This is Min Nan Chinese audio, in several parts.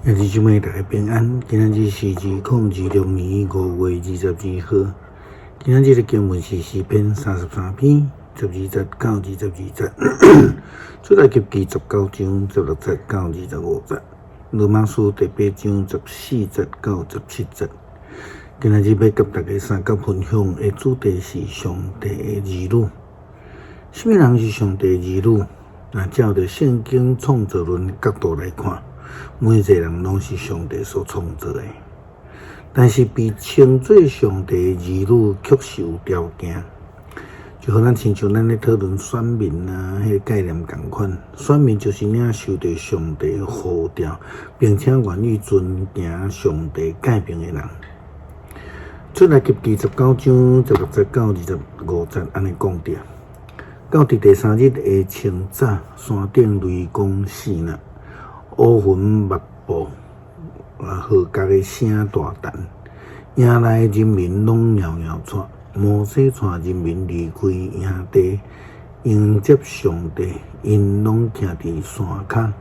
兄弟姊妹，大家平安。今仔日是2026年5月22號。今仔日的經文是詩篇33篇12節到22節，出埃及記19章16節到25節，羅馬書第八章14節到17節。今仔日欲佮大家相佮分享的主題是上帝的兒女。啥物人是上帝的兒女？若照著聖經創造論角度來看，每一個人攏是上帝所創造的，但是被稱做上帝的兒女，卻是有條件。就予咱親像咱咧討論選民啊，彼個概念仝款。選民就是領受著上帝呼召，並且願意遵行上帝誡命的人。出埃及記19章16節到25節按呢講著。到佇第三日的清早，山頂雷公四捺，烏雲密佈，號角的聲大震，營內人民攏搖搖掣。摩西帶人民離開營地，迎接上帝，𪜶攏徛佇山跤，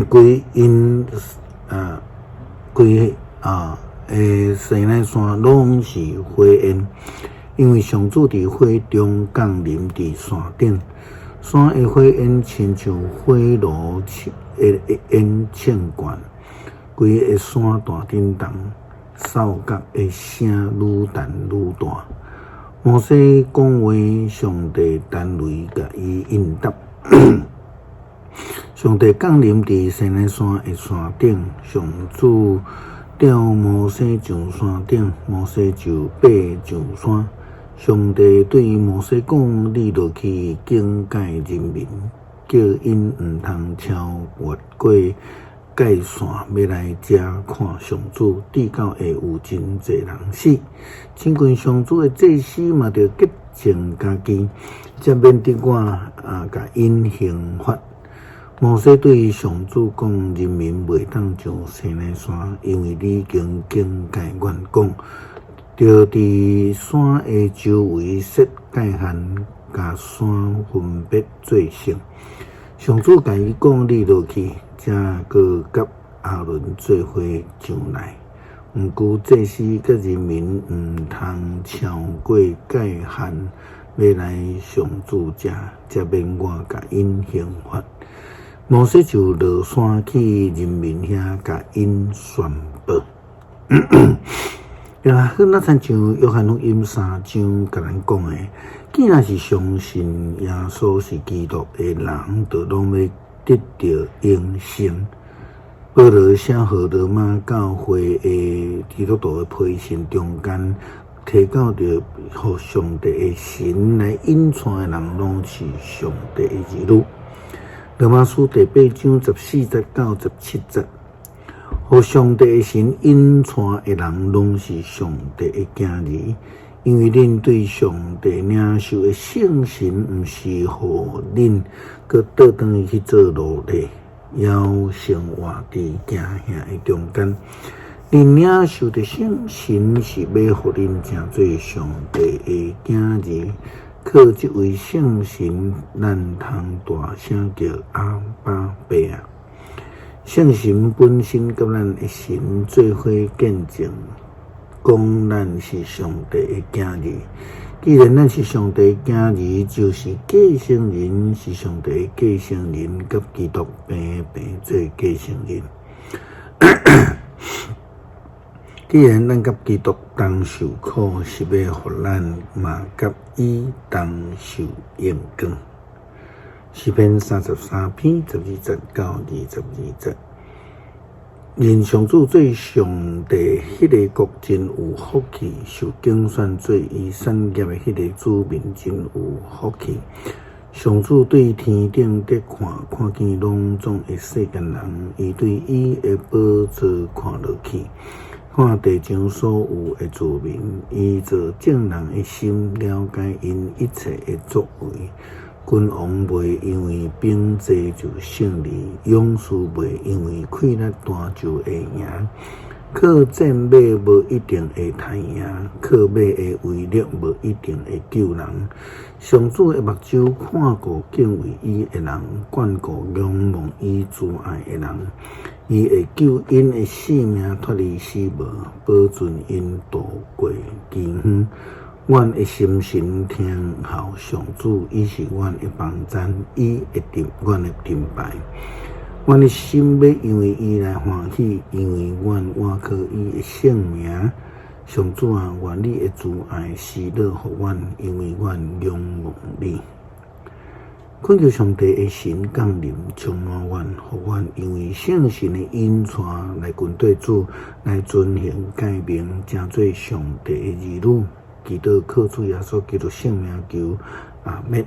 規𪜶啊規啊的西奈山攏是火焰，因為上主佇火中降臨佇山頂，山的火焰親像火爐的煙衝冠，規个山大震動，哨角的聲愈震愈大。摩西講話，上帝彈雷共伊應答。上帝降臨佇西奈山的山頂，上主召摩西上山頂，摩西就爬上山。上帝對摩西講：你落去警戒人民，叫𪜶毋通超越過界線，欲來遮看上主，直到會有真濟人死。親近上主的祭司嘛，著潔淨家己，才免得我啊共𪜶刑罰。摩西對上主講：人民袂當上西奈山，因為你已經警戒阮講，著佇山的周圍設界限，共山分別做聖。上主共伊講：你落去，才閣佮亞倫做伙上來。毋過祭司佮人民毋通超過界限，欲來上主遮，才免我共𪜶刑罰。摩西就落山去人民遐，共𪜶宣布。啊，好，若親像約翰福音三章共咱講的，既然是相信耶穌是基督的人，就攏欲得著永生。保羅寫予羅馬教會的基督徒的批信中間，提到著予上帝的神來引帶的人，攏是上帝的兒女。羅馬書第八章14節到17節，予上帝的神引帶的人，攏是上帝的囝兒，因為恁對上帝領受的聖神，毋是予恁閣倒轉去做奴隸，猶生活佇驚嚇的中間。恁領受的聖神是欲予恁成做上帝的囝兒，靠這位聖神，咱通大聲叫阿爸父啊！聖神本身佮咱的心做伙見證，講咱是上帝的囝兒。既然咱是上帝的囝兒，就是繼承人，是上帝的繼承人，佮基督平平做繼承人。既然咱佮基督同受苦，是欲予咱嘛佮伊同受榮光。詩篇33篇12節到22節，認上主做上帝，彼个國真有福氣；受揀選做伊產業的彼个子民真有福氣。上主對天頂佇看，看見攏總的世間人，伊對伊的寶座看落去，看地上所有的子民，伊造眾人的心，了解𪜶一切的作為。君王袂因為兵濟就勝利，勇士袂因為氣力大就會贏。靠戰馬無一定會刣贏，靠馬的威力無一定會救人。上主的目睭看顧敬畏伊的人，眷顧仰望伊慈愛的人。伊會救𪜶的性命脫離死亡，保存𪜶渡過飢荒。阮的心神聽候上主，伊是阮的幫贊，伊會盾阮的盾牌。阮的心欲因為伊來歡喜，因為阮倚靠伊的聖名。上主啊，願你的慈愛施予阮，因為阮仰望你。懇求上帝的神降臨，充滿阮，予阮因為聖神的引帶來跟綴主，來遵行誡命，成做上帝的兒女。祈禱靠主耶穌基督聖名求，阿們。